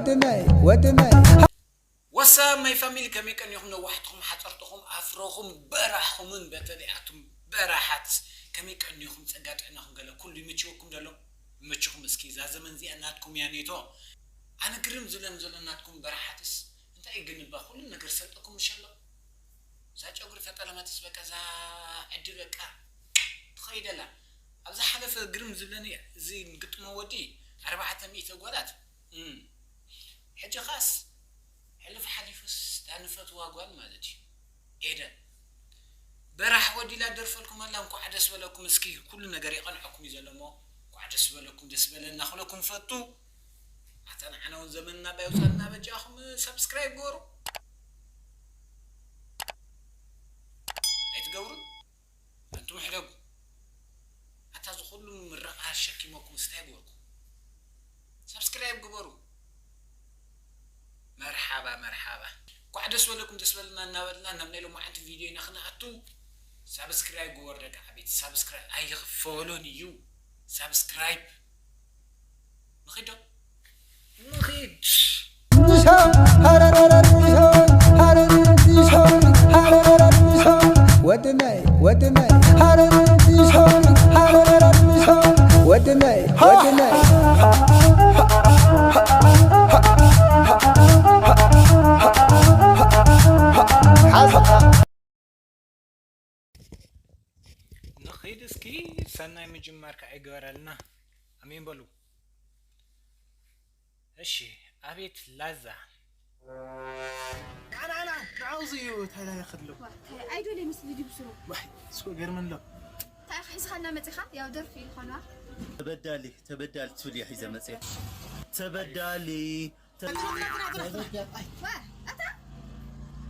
ወድነይ ወድነይ ወሳብ ማይ ፋሚሊ ከመይ ቀኒኹም ነዋሕትኹም ሓፀርትኹም ኣፍሮኹም በራሕኹምን በተለይ ኣቱም በራሓት ከመይ ቀኒኹም ፀጋ ጥዕናኹም ገለ ኩሉ ይምችወኩም ደሎ ይመችኹም እስኪ እዛ ዘመን እዚኣ ናትኩም እያ ኔቶ ኣነ ግርም ዝብለን ዘሎ ናትኩም በራሓትስ እንታይ እዩ ግን እባ ኩሉ ነገር ሰልጠኩም ምሸሎ እዛ ጨጉሪ ተጠለመትስ በቃ እዛ ዕዲ በቃ ትኸይደላ ኣብ ዝሓለፈ ግርም ዝብለኒ እዚ ግጥሞ ወዲ ኣርባዕተ ሚእቲ ጓላት ሕጂ ኻስ ሕልፍ ሓሊፉስ እታ ንፈትዋ ጓል ማለት እዩ ኤደን በራሕ ወዲላ ደርፈልኩም ኣላ እንኳዕ ደስ በለኩም እስኪ ኩሉ ነገር ይቐንዐኩም እዩ ዘሎ እሞ እንኳዕ ደስ በለኩም ደስ በለና ክለኩም ፈቱ ኣታ ንዓና እውን ዘመንና ባይውፃልና በጃኹም ሰብስክራይብ ገሩ ኣይትገብሩን ኣንቱም ሕደጉ ኣታ ዝኹሉ ምርቓ ሸኪመኩም ስታይ ገርኩ ሰብስክራይብ ግበሩ መርሓባ መርሓባ እንኳዕ ደስ በለኩም ደስ በለና እናበልና ናብ ናይ ሎማዓንቲ ቪድዮ ኢና ክንኣቱ ሳብስክራይብ ግበር ደቂ ዓበይቲ ሳብስክራይብ ኣይኽፈሎን እዩ ሳብስክራይብ ንኺዶ ንኺድ ወድነይ ወድነይ ወድነይ ወድነይ ንኺድ እስኪ ሰናይ ምጅማር ከዓ ይግበረልና ኣሜን በሉ እሺ ኣቤት ላዛ ኣናና ንዓውዚ እዩ ታይላይ ክድሎ ኣይዶል ምስ ቪዲ ብስሩ ስኮ ገርመን ሎ እንታይ ሒዝኻና መፂኻ ያው ደርፊ ይኾና ተበዳሊ ተበዳሊ ትብል እያ ሒዘ መፅያ ተበዳሊ እታ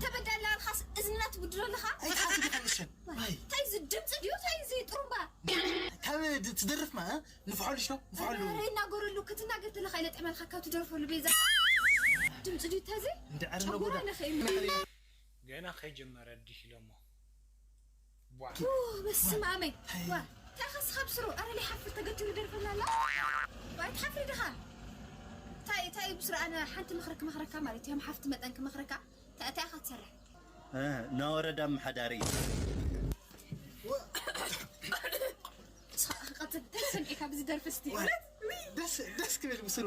ተበዳላ ኣልኻስ እዝና ትውድሮ ኣለኻ እንታይ እዚ ድምፂ ድዩ እንታይ እዚ ጥሩምባ ካብ ትደርፍ ማ ንፍሖልሽ ዶ ንፍሖሉ ይናገረሉ ክትናገር ተለካ ኢለ ጠመልካ ካብ ትደርፈሉ ቤዛ ድምፂ ድዩ እንታይ እዚ እንድዕር ነጎዳ ነኸ ገና ከይጀመረ ዲህ ኢሎሞ በስመ ኣመይ እንታይ ከስኻ ብስሩ ኣረ ሊሓፍር ተገትሩ ደርፈና ኣላ ዋይ ትሓፍሪ ድኻ እንታይ እንታይ ብስሩ ኣነ ሓንቲ ምኽሪ ክመኽረካ ማለት እዮም ሓፍቲ መጠን ክመኽረካ እንታይ ኢኻ ትሰርሕ እና ወረዳ ኣመሓዳሪ እዩ ደስ ክብል ብስሩ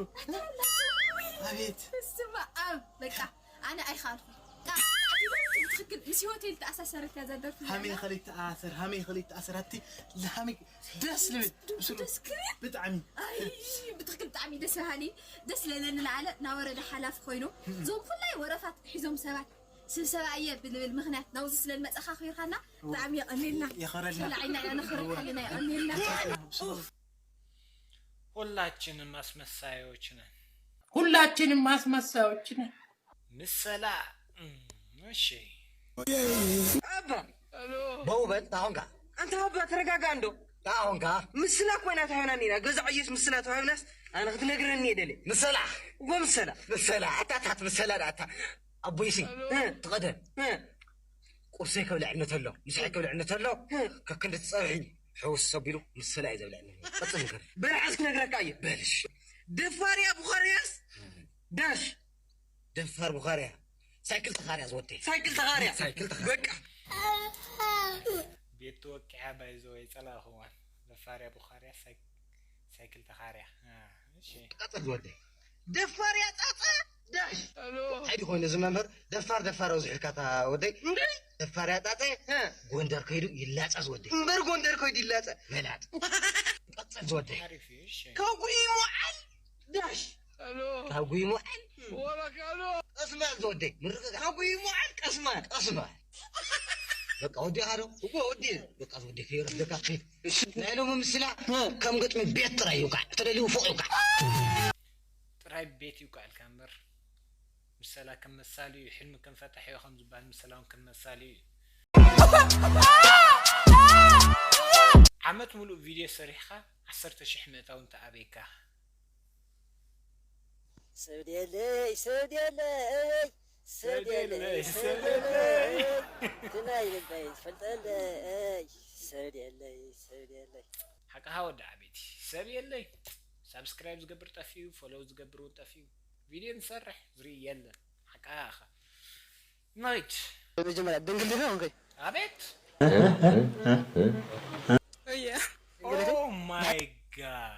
ኣቤት ስማ ኣብ በቃ ኣነ ኣይኸኣልኩ ትክክል ምስ ሆቴል ተኣሳሰረት እያ ዘደርፍ ሃመይ ከለይ ተኣሰር ሃመይ ከለይ ተኣሰር ኣቲ ሃመይ ደስ ልብል ብጣዕሚ ብትክክል ብጣዕሚ ደስ በሃሊ ደስ ለለኒ ለዓለ ናወረደ ሓላፊ ኮይኑ እዞም ኩላይ ወረፋት ሒዞም ሰባት ስብሰባ እየ ብልብል ምክንያት ናውዚ ስለ ዝመፀኻ ክቢርካና ብጣዕሚ የቐኒልና የኸረልና ላዕልና ኢና ነኽብረካ ኣለና የቐኒልና ሁላችንም አስመሳዮች ነን። ሁላችንም አስመሳዮች ነን። ምሰላ እም፣ እሺ በውበል ታሆንካ ኣንታ ኣባ ተረጋጋ እንዶ ታሆንካ ምስላ ኮይና ተዋህብና ኒና ገዛ ዕየስ ምስላ ተዋህብናስ ኣነ ክትነግረኒ እየ ደለ ምሰላ እጎ ምስላ ምሰላ ኣታታት ምሰላ ዳታ ኣቦይሲ ትቐደም ቁርሰይ ከብልዐኒ ተሎ ምሳሐይ ከብልዐኒ ተሎ ከክንዲ ትፀብሒ ሕውስ ሰቢሉ ምሰላ እዩ ዘብልዐኒ ቀፅል ንገር በልዓስ ክነግረካ እየ በልሽ ደፋርያ ቡኻርያስ ዳሽ ደፋር ቡኻርያ ሳይክል ተኻርያ ዝወደይ ሳይክል ተኻርያ ሳይክል ተኻርያ በቃ ቤት ተወቂዓ ባይዘወይ ፀላእኽዋን ደፋርያ ቡኻርያ ሳይክል ተኻርያ እሺ ቀፅል ዝወደይ ደፋርያ ፃፀ ዳሽ እንታይ ድኾይኑ እዚ መምህር ደፋር ደፋር ኣብዝሕልካ እታ ወደይ ደፋር ያጣፀ ጎንደር ከይዱ ይላፀ ዝወደይ እምበር ጎንደር ከይዱ ይላፀ መላጥ ቀፅል ዝወደይ ሓሪፍ እዩ እሺ ካብ ጉይ ሞዓል ዳሽ ካብ ጉይ ሞዓል ቀስማል ዝወደይ ምርቅጋ ካብ ጉይ ሞዓል ቀስማል ቀስማል በቃ ወዲኻ ዶ እኮ ወዲ በቃ ዝወደይ ከይረፍደካ ናይ ሎሚ ምስላ ከም ገጥሚ ቤት ጥራይ ይውቃዕ ተደልዩ ፎቕ ይውቃዕ ጥራይ ቤት ይውቃዕ ኢልካ እምበር ምሰላ ከም መሳሊ እዩ ሕልሚ ከም ፈታሒ እዩ ከም ዝበሃል ምሰላ እውን ከም መሳሊ እዩ ዓመት ሙሉእ ቪድዮ ሰሪሕካ ዓሰርተ ሽሕ ምእታው እንተ ኣበይካ ሰብ ድየለይ ሰብ ድየለይ ሰብ ድየለይ ሰብ ድየለይ ትናይ ልበይ ትፈልጠለይ ሰብ ድየለይ ሰብ ድየለይ ሓቅኻ ወዲ ዓበይቲ ሰብ የለይ ሳብስክራይብ ዝገብር ጠፊኡ ፎሎው ዝገብር እውን ጠፊኡ ቪድዮ ንሰርሕ ዝርኢ የለን። ሓቃ ኢኻ። ንኺድ። መጀመርያ ድንግል ዲኺ ኾንኪ? ኣቤት። እየ። Oh my god.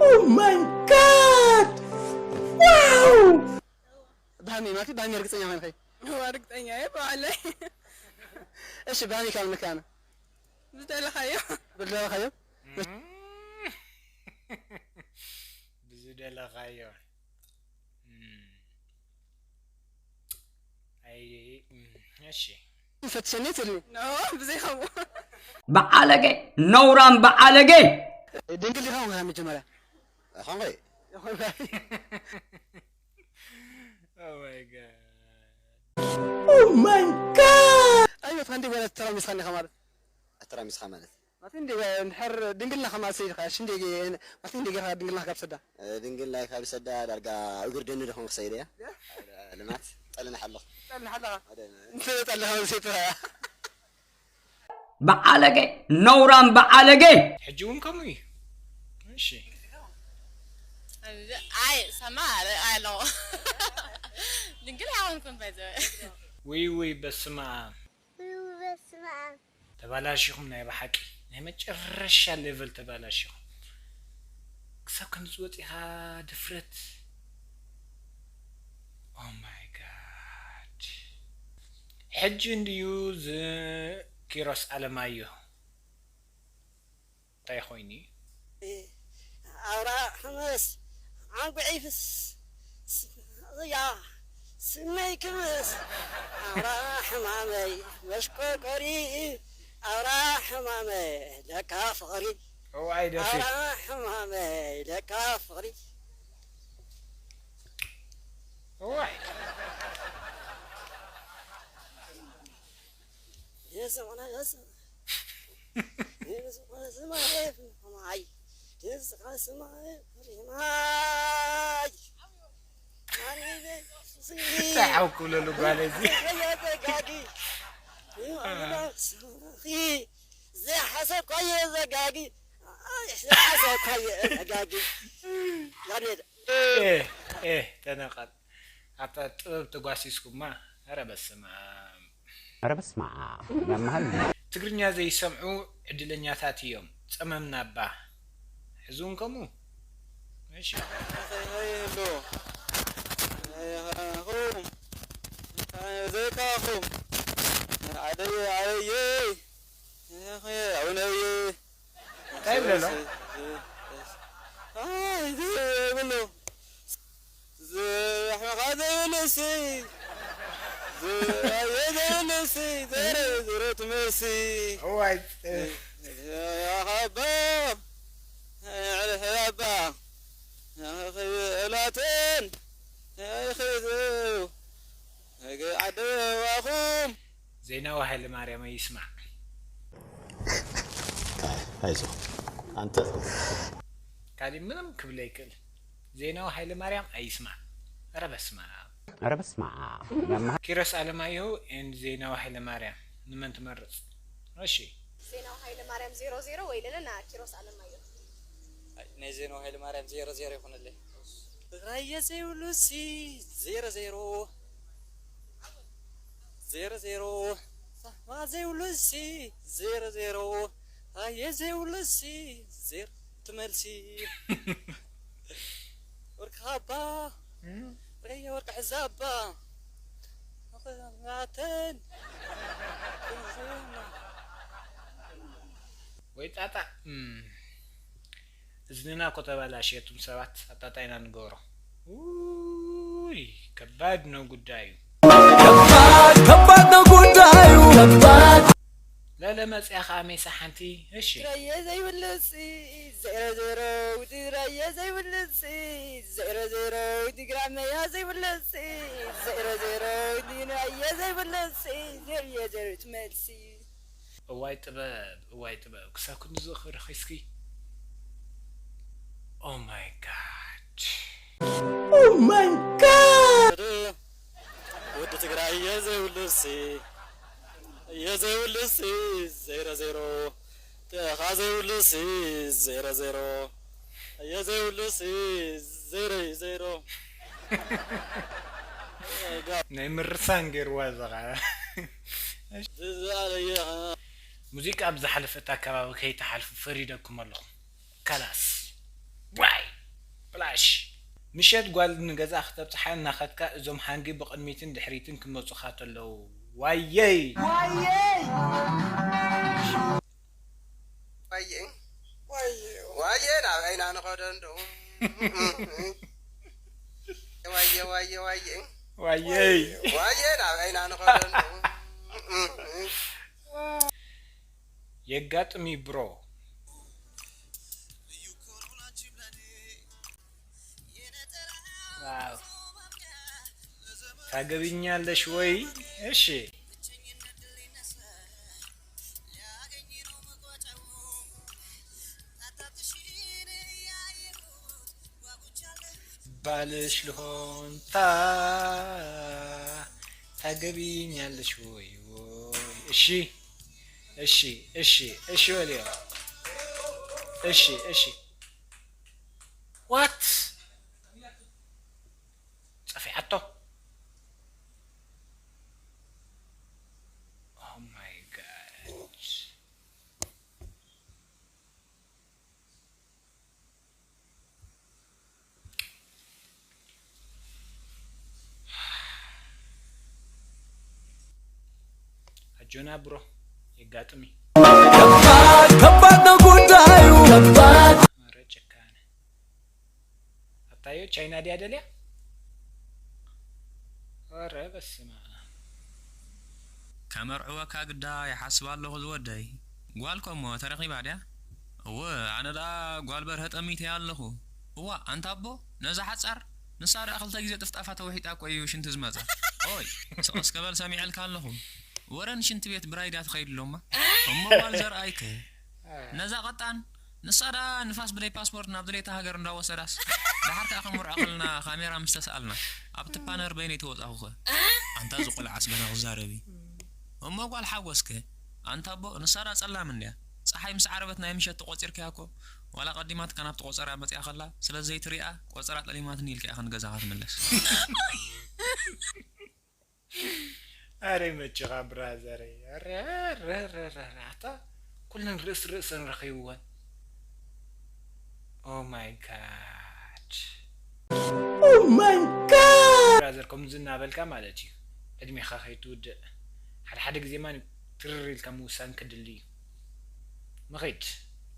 Oh my god! Wow! ባህሚ ማለት ባህሚ ርግፀኛ ኮይንኺ? እዋ ርግፀኛ እየ ባዕለይ። እሺ ባህሚ ካብ ንካነ ዝደለኻዮ። ብልደረኻዮ? ብዝደለኻዮ። እም። ኣይ እም፣ እሺ። ፈትሸኒ ትብልኒ? ኖ ብዘይ ከምኡ። በዓለገ ነውራም በዓለገ ድንግል ዲኻ ኾንካ መጀመርያ? ኾንኸይ Oh my god. Oh my god! ኣይወት ከንዲ ወለ ተራሚስካ እንዲኻ ማለት ኣተራሚስካ ማለት ማለት እንዲ እንድሕር ድንግልና ከማልሰ ኢልካ ሽንዲ ማለት እንዲ ጌርካ ድንግልና ካብ ሰዳ ድንግልና ካብ ሰዳ ዳርጋ እግር ደኒ ደኹም ክሰይደ እያ ልማት ጠልንሕ ኣለኹ ጠልንሕ ኣለኻ እንተ ጠልኻ ሴት በዓለገ ነውራም በዓለገ ሕጂ እውን ከምኡ እዩ። እሺ። ኣይ ሰማ ኣለ ኣለዎ ድንግል ኣይኮንኩን ባይዘ ውይ ውይ በስመ ኣብ በስመ ኣብ ተባላሺኹም ናይ ብሓቂ ናይ መጨረሻ ሌቨል ተባላሺኹም። ክሳብ ከምዚ ወፂኻ ድፍረት። Oh my god። ሕጂ እንድዩ ዝ ኪሮስ ኣለማየሁ እንታይ ኮይኑ እዩ? ኣውራ ሕመስ ዓንጉዒ ፍስ እያ ስመይ ክምስ ኣውራ ሕማመይ መሽኮኮሪ ኣውራ ሕማመይ ለካ ፍቕሪ እዋይ ደፊ ኣውራ ሕማመይ ለካ ፍቕሪ እዋይ የዘውና የዘው እንታይ ሓው ክብለሉ ጓል እዚ ዘይሓሰብኳዮ ዘጋጊ ዘይሓሰብኳዮ ዘጋጊ ተነቐል ኣብታ ጥበብ ተጓሲስኩማ ኧረ በስመ ኣብ ኧረ በስመ ኣብ ያመሃል ትግርኛ ዘይሰምዑ ዕድለኛታት እዮም ጸመምና እባ ሕዚ እውን ከምኡ እሺ ኹም ዘይካኹም ዓደየ ዓደየ ኣቡነየ እንታይ ይብለሎ ይብሎ ዝሕመኻ ዘይብልሲ ዝየ ዘይብልሲ ዘረ ዝረት መልሲ እዋይ ያኻባ ዕልሕያባ ዕላትን ይኽይዘው ዓደዋኹም ዜናዊ ሃይለማርያም ኣይስማዕ ኣይዞ ኣንተ ካሊእ ምንም ክብል ኣይክእል ዜናዊ ሃይለማርያም ኣይስማዕ ኧረ በስመ ኣብ ኧረ በስመ ኣብ ያመሃል ኪሮስ ኣለማየሁ and ዜናዊ ሃይለማርያም ንመን ትመርፅ እሺ ዜናዊ ሃይለማርያም ዜሮ ዜሮ ወይ ለለ ና ኪሮስ ኣለማየሁ ናይ ዜናዊ ሃይለማርያም ዜሮ ዜሮ ይኹንለይ ራየ ዘይብሉሲ ዜሮ ዜሮ ዜሮ ዜሮ ሳማ ዘይብሉሲ ዜሮ ዜሮ ራየ ዘይብሉሲ ዜሮ ትመልሲ ወርቂ ሃባ ራየ ወርቂ ሕዛባ ናተን ወይ ጣጣ እም፣ እዝንና እኮ ተበላሽየቱም ሰባት ኣጣጣይና ንገብሮ ውይ ከባድ ነው ጉዳዩ ከባድ ከባድ ነው ጉዳዩ ከባድ ለለ መፅያ ከዓ ሜሳ ሓንቲ እሺ ትግራየ ዘይብልሲ ዜሮ ዜሮ ውዲ ትግራየ ዘይብልሲ ዜሮ ዜሮ ውዲ ግራመያ ዘይብልሲ ዜሮ ዜሮ ውዲ ትግራየ ዘይብልሲ ዜሮ ዜሮ ትመልሲ እዋይ ጥበብ እዋይ ጥበብ ክሳብ ክንዲ ዝኽሪ ኺስኪ Oh my god Oh my god! ወዲ ትግራይ የዘይብሉሲ የዘይብሉሲ ዜሮ ዜሮ ጥኻ ዘይብሉሲ ዜሮ ዜሮ የዘይብሉስ ዜሮ እዩ፣ ዜሮ። ናይ ምርሳን ገይርዋ እዛ ኸዓ። ዝኣለየ ሙዚቃ ኣብ ዝሓለፈት ኣከባቢ ከይትሓልፉ ፈሪደኩም ኣለኹ። ካላስ። ዋይ! ብላሽ! ምሸት ጓል ንገዛ ክተብጽሓ እናኸድካ እዞም ሃንጊ ብቕድሚትን ድሕሪትን ክመጹኻ ተለዉ። ዋየይ! ዋየ ናብ ዓይና ንኸዶ እንዶ ዋየ ዋየ ዋየ ዋየይ! ዋየ ናብ ዓይና ንኸዶ እንዶ የጋጥም እዩ ብሮ። ዋው። ታገቢኛለሽ ወይ? እሺ። ባልሽ ልኾንታ ታገቢኛለሽ ወይ ወይ? እሺ እሺ እሺ እሺ በልዮ። እሺ እሺ what? ጸፊዓቶ። Oh my god. ኣጆና ብሮ የጋጥም እዩ። ከባድ ከባድ ነው ጉዳዩ ከባድ። ኧረ ጭካነ ኣታዮ ቻይና ድያ ደልያ? ኧረ በስመ ኣብ። ከመርዕወካ ግዳ ይሓስብ ኣለኹ ዝወደይ። ጓል ኮሞ ተረኺባ ድያ? እወ ኣነ ደኣ ጓል በርሀ ጠሚተያ ኣለኹ። እዋእ ኣንታ ኣቦ ነዛ ሓጻር ንሳ ደኣ ክልተ ግዜ ጥፍጣፋ ተውሒጣ እኮ እዩ ሽንቲ ዝመጻ። ኦይ ስቕ እስከ በል ሰሚዐልካ ኣለኹ። ወረ ንሽንቲ ቤት ብራይ ድያ ትኸይድ ኣሎማ? እሞ ጓል ዘርኣይከ? ነዛ ቀጣን ንሳ ደኣ ንፋስ ብደይ ፓስፖርት ናብ ድሌታ ሃገር እንዳወሰዳስ ደሓር ከኣ ከመርዖ ከለና ካሜራ ምስ ተሰኣልና ኣብቲ ፓነር በይነይ ተወጻኹኸ? ኣንታ እዚ ቆልዓስ ገና ክዛረብ እዩ። እሞ ጓል ሓጎስከ? ኣንታ ኣቦ ንሳ ደኣ ጸላም እንድያ ጸሓይ ምስ ዓረበት ናይ ምሸት ተቖጺርካያ እኮ ዋላ ቀዲማትካ ናብቲ ቆጸራ መጺኣ ከላ ስለ ዘይትሪኣ ቆጸራ ጠሊማትኒ ኢልካ ኢኻ ንገዛኻ ትምለስ። ኣረ ይመችኻ ብራዘረይ። ኣረ ኣረ ኣረ ኣረ ኣታ ኩለን ርእስ ርእሰን ረኺብወን። Oh my god. Oh my god. ብራዘር ከምዚ እናበልካ ማለት እዩ ዕድሜኻ ከይትውድእ ሓደ ሓደ ግዜ ማን ትርር ኢልካ ምውሳን ክድሊ እዩ። ምኺድ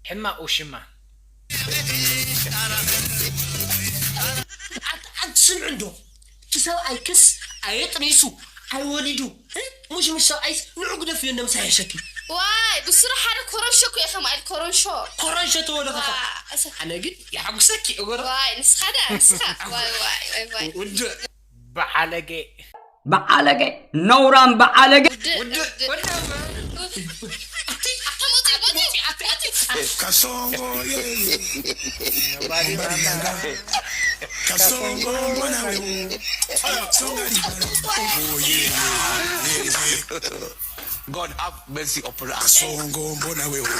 ሕማቕ ውሽማ። ኣንት ስምዑ እንዶ እቲ ሰብኣይክስ ኣየጥኒሱ ኣይወሊዱ እ? ሙሽ ምስ ሰብኣይስ ንዑ ግደፍዮ እንዶ ምሳይ ሕሸኪ። ዋይ ብስሩ ሓደ ኮረንሾ እኮ እየ ከማይ ኢል ኮረንሾ። ኮረንሾ ተወለኸ ዋ፣ እሰ- ኣነ ግን ይሓጉሰኪ እጎረ። ዋይ ንስኻ ዳ ንስኻ ዋይ ዋይ ዋይ ዋይ። ውድእ በዓለገ በዓለገ ነውራም በዓለገ ውድእ ውድእ ውድእ። ኣቲ ኣቲ ሞጺ ሞጺ ኣቲ ኣቲ ኣቲ Kasongo, yeah, yeah. Nobody, nobody. Kasongo, mwana wewe. Songa libala. Oh, yeah, yeah, yeah, yeah. God have mercy upon us. Kasongo, mbona wewe.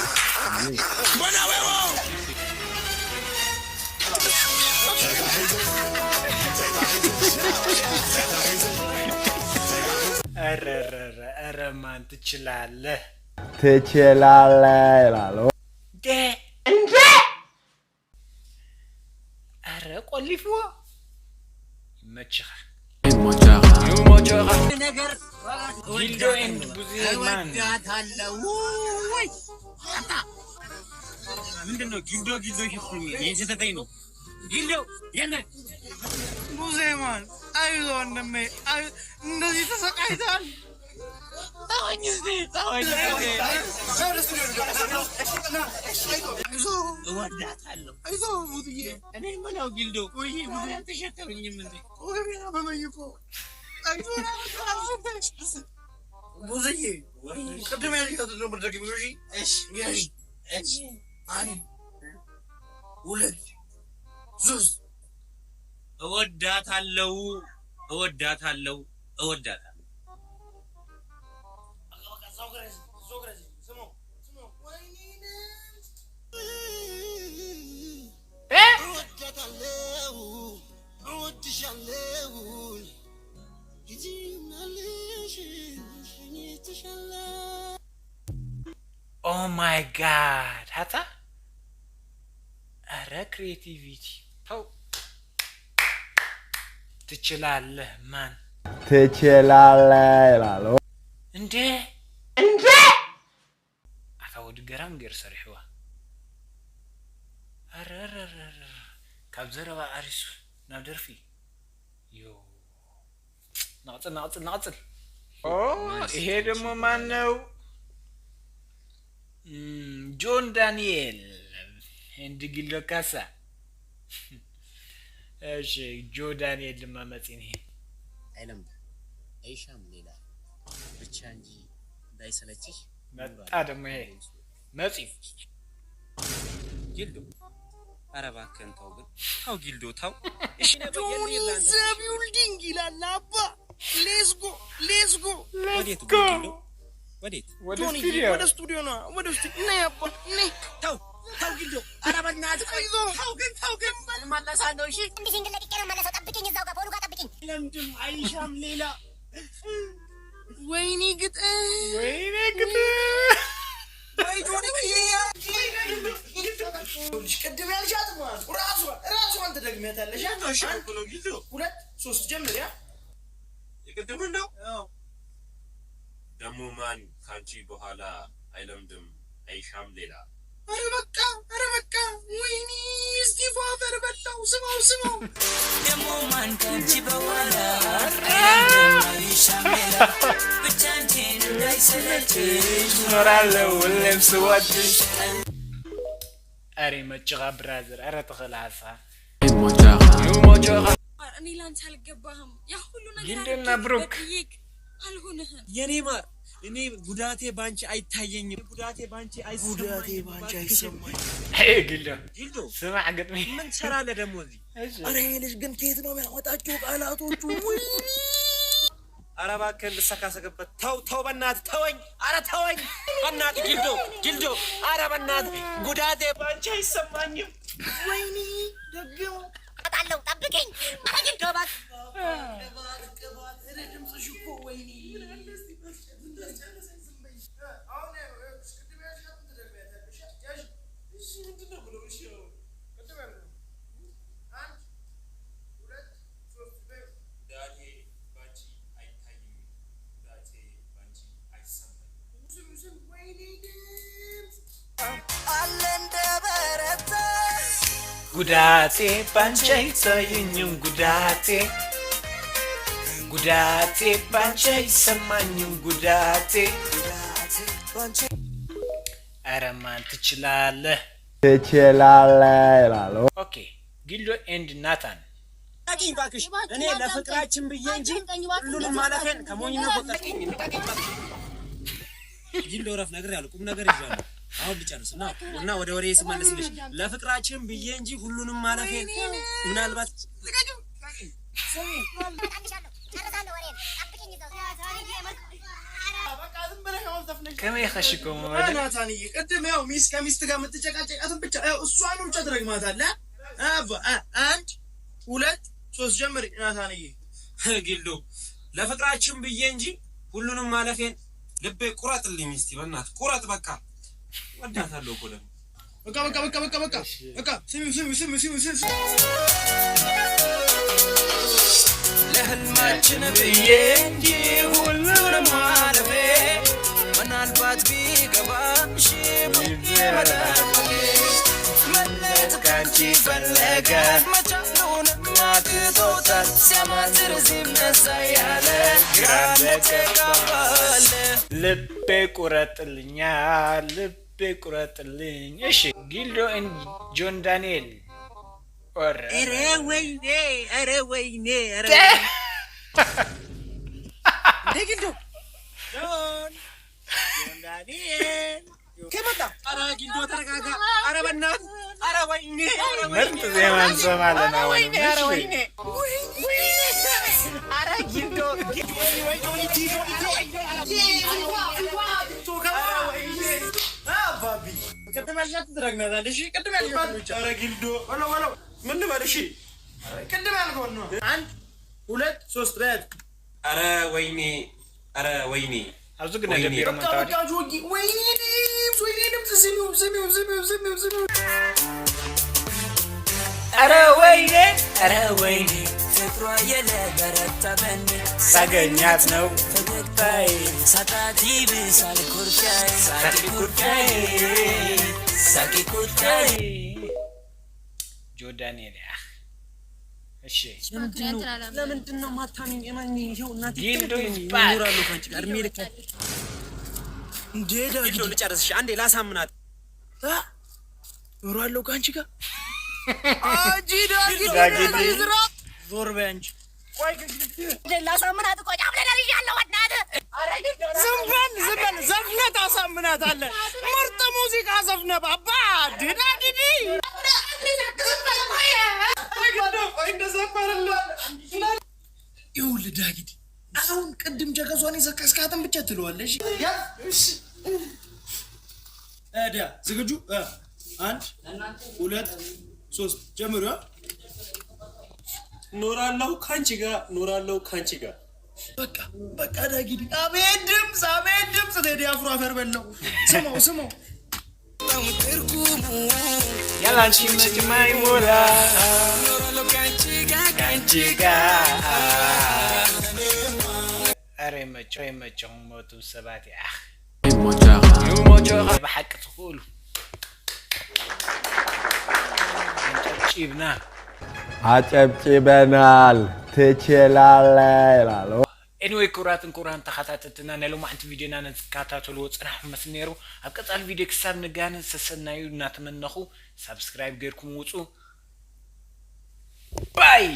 Mbona wewe. ኧረ ኧረ ኧረ ኧረ ማን ትችላለህ። ትችላለህ ይላሉ። ደ እንዴ ኧረ ቆሊፍዎ ይመችኻ። ነገር ጊልዶ ኤንድ ቡዜ ማን እወዳታለሁ። ወይ አታ ምንድን ነው ጊልዶ ጊልዶ ሽፍኝ የስተተኝ ነው ጊልዶ የለ ቡዜ ማን አይዞ ወንድሜ፣ አይ- እንደዚህ ተሰቃይተሃል። ተወኝ እስቲ ተወኝ። አይዞ እወዳታለሁ። አይዞ ቡዝዬ እኔ የምለው ጊልዶ ወይ ምን አትሸከምኝም እንዴ? ወገቤን አመመኝ እኮ። አይዞ ቡዝዬ ቅድም ያልሻትን ነበር ደግመሽ እሺ እሺ እሺ አንድ ሁለት ሶስት እወዳታለሁ እወዳታለሁ እወዳታለሁ። በቃ በቃ እዛው ግረዝ እዛው ግረዝ ስሙ ስሙ ወይኔ እ? Oh my god፣ ሃታ። ኣረ ክሬቲቪቲ። ተው። ትችላለህ ማን። ትችላለህ ይላሉ። እንዴ እንዴ ኣታ ወዲ ገራም ገይሩ ሰሪሕዋ። ኣረ ኣረ ኣረ ኣረ። ካብ ዘረባ ኣሪሱ ናብ ደርፊ። ዮ። ንቕጽል ንቕጽል ንቕጽል። ኦ ይሄ ደግሞ ማን ነው? ጆን ዳንኤል። ሄንዲ ጊልዶ ካሳ። እሺ ጆ ዳንኤል ድማ መጺኒ። ኣይለምደ ኣይሻም ሌላ ብቻ እንጂ እንዳይሰለችሽ። መጣ ደግሞ ይሄ መጺ። ጊልዶ ኧረ እባክህን ተው ግን ተው ጊልዶ ተው። እሺ ጆኒ ዘ ቢውልዲንግ ይላል አባ። Let's go, let's go. ወዴት ጊልዶ ወዴት? ወደ ጆኒ ስቱዲዮ። ወደ ስቱዲዮ ነው። ወደ ስቱዲዮ ነይ አባ ነይ። ተው ተው ጊልዶ ኧረ በእናትህ ቆይ ተው ግን ተው ግን እመለሳለሁ። እሺ እንዲህ ሲንግል ለቅቄ ነው መለሰው። ጠብቂኝ፣ እዛው ጋር ፖሉ ጋር ጠብቂኝ። ለምድም አይሻም ሌላ ወይኔ ግጥ ወይኔ ግጥ። ወይ ጆኒ ቅድም ያልሻት ማለት ነው። ራሷ ራሷን ትደግሚያታለሽ። አንድ ሁለት ሶስት ጀምሪያ። የቅድሙን ነው። ደግሞ ማን ካንቺ በኋላ አይለምድም አይሻም ሌላ። ኧረ በቃ ኧረ በቃ ወይኔ እስቲፎ አፈር በላው። ስማው ስማው ደግሞ ማን ካንቺ በኋላ አይሻም ሌላ ብቻ አንቺን እንዳይሰለችሽ እኖራለሁ ሁሌም ስወድሽ። ኣረ መጭኻ ብራዘር፣ ኣረ ትኽእል ኣሳ። እኔ ላንተ አልገባህም። ያ ሁሉ ነገር ጊልዶና አድርጌ ብሩክ። በድዬክ አልሆንህም። የኔ ማር እኔ ጉዳቴ ባንቺ አይታየኝም። ጉዳቴ ባንቺ ጉዳቴ አይሰማኝም። ባንቺ አይሰማኝ። ሄይ ጊልዶ ጊልዶ ስማዕ ግጥሚ። ምን ትሰራለህ ደግሞ እዚህ? እሺ ኧረ ይሄ ልጅ ግን ከየት ነው የሚያመጣቸው ቃላቶቹ? ወይኔ ኧረ እባክህን ልሰካሰክበት። ተው ተው፣ በእናትህ ተወኝ። ኧረ ተወኝ በእናትህ ጊልዶ ጊልዶ። ኧረ በእናትህ ጉዳቴ ባንቺ አይሰማኝም። ወይኔ ደግሞ እመጣለሁ፣ ጠብቂኝ። አረ ጊልዶ እባክህ። ቅባት ቅባት። ኧረ ድምፅሽ እኮ ወይኔ ጉዳቴ ባንቺ አይታይም፣ ጉዳቴ ባንቺ አይሰማኝም። ጉዳቴ ባንቺ አይታየኝም ጉዳቴ ጉዳቴ ባንቺ አይሰማኝም ጉዳቴ ጉዳቴ ባንቺ ኧረ ማን ትችላለህ። ትችላለህ ይላሉ። ኦኬ ጊልዶ ኤንድ ናታን እባክሽ እኔ ለፍቅራችን ብዬ እንጂ ሁሉንም ማለፌን ከሞኝነት ወጣ። ጊልዶ እረፍ፣ ነግሬያለሁ፣ ቁም ነገር ይዣለሁ። አሁን ልጨርስ እና እና ወደ ወሬ ስመለስልሽ ለፍቅራችን ብዬ እንጂ ሁሉንም ማለፌን ምናልባት እመጣልሻለሁ፣ ጨርሳለሁ ወሬን። ጠብቂኝ እዛው። ከመይ ከሽኮም ናታንዬ ቅድም ያው ሚስት ከሚስት ጋር የምትጨቃጨቃትን ብቻ ያው እሷን ብቻ ትረግማታለህ። አባ- አ- አንድ ሁለት ሶስት ጀምር ናታንዬ። ጊልዶ ለፍቅራችን ብዬ እንጂ ሁሉንም ማለፌን ልቤ ቁረጥልኝ እስቲ በእናትህ ቁረጥ። በቃ ወዳታለሁ እኮ ደግሞ በቃ በቃ በቃ በቃ በቃ በቃ ስሚ ስሚ ስሚ ስሚ ስሚ ለህልማችን ብዬ እንጂ ሁሉንም ማለፌ ምናልባት ቢገባሽ መለየት ካንቺ ፈለገ መቻሉን አጥቶታል ሲያማትር እዚህም እዛ ያለ ግራ ተጋባለ። ልቤ ቁረጥልኛ ልቤ ቁረጥልኝ። እሺ ጊልዶ ኤንድ ጆን ዳንኤል ኦር ኧረ ወይኔ ኧረ ወይኔ ኧረ እንደ ጊልዶ ጆን ዳንኤል ከመጣ ኧረ ጊልዶ ተረጋጋ። ኧረ በእናትህ ኧረ ወይኔ ኧረ ወይኔ ምርጥ ዜማ እንሰማለን። አሁን ወይኔ ኧረ ወይኔ ኧረ ጊልዶ ጊልዶ ወይ ጆኒ ጊልዶ ጊልዶ አባቢ ቅድም ያልሻት ትረግናታለሽ። ቅድም ያልሻት ብቻ ኧረ ጊልዶ በለው በለው። ምን ልበል? እሺ ቅድም ያልከውን ነው። አንድ ሁለት ሶስት በያት። ኧረ ወይኔ ኧረ ወይኔ ኣብዚ ግን ወይኔ። ደቢሮም በቃ በቃ ጆጊ ወይኔ ድምፅ ወይኔ ዝሚው ዝሚው ዝሚው ዝሚው ዝሚው ኧረ ወይኔ ኧረ ወይኔ ፍቅሯ የለበረታ በኔ ሳገኛት ነው ፈገግታዬ ሳጣት ይብሳል ኩርሻዬ ሳቂ ኩርሻዬ ሳቂ ኩርሻዬ ጆ ዳንኤል ያህ እሺ ለምንድን ነው ለምንድን ነው ማታሚኝ? የማን ይሄው እናቴ ጊንዶ ይባል። እኖራለሁ ካንቺ ጋር እድሜ ልክ እንዴ ዳጊ ጊንዶ ልጨርስሽ አንዴ ላሳምናት። አ? እኖራለሁ ካንቺ ጋር። አጂ ዳጊ ዳጊ። ዞር በይ አንቺ። ላሳምናት እኮ ጫፍ ላይ ደርሻለሁ። በእናትህ ዝም በል ዝም በል። ዘፍነህ ታሳምናታለህ። ምርጥ ሙዚቃ ዘፍነህ ባባ። ዲዳ ዲዲ። ይኸውልህ ዳጊ አሁን ቅድም ጀቀሷን የዘከስካትን ብቻ ትለዋለሽ። ታዲያ ዝግጁ? አንድ ሁለት ሶስት ጀምሩ። ኖራለሁ ካንቺ ጋር ኖራለሁ ካንቺ ጋር። በቃ በቃ ዳጊ አቤት ድምፅ አቤት ድምፅ። ቴዲ አፍሮ አፈር በላው። ስማው ስማው። ያላንቺ መቼም አይሞላ። ካንቺ ጋር ካንቺ ጋር። ኧረ ይመቸው ይመቸው። ሞቱ ሰባት ያህ ብሓቂ ትኽእሉ ጭብና አጨብጭበናል። ትችላለህ ይላል። Anyway ክቡራትን ክቡራን ተኸታተልትና ናይ ሎማዕንቲ ቪድዮና ንዝከታተልዎ ፅናሕኩም መስል ነይሩ። ኣብ ቀፃሊ ቪድዮ ክሳብ ንጋነ ሰሰናዩ እናተመነኹ ሳብስክራይብ ገይርኩም ውፁ። ባይ።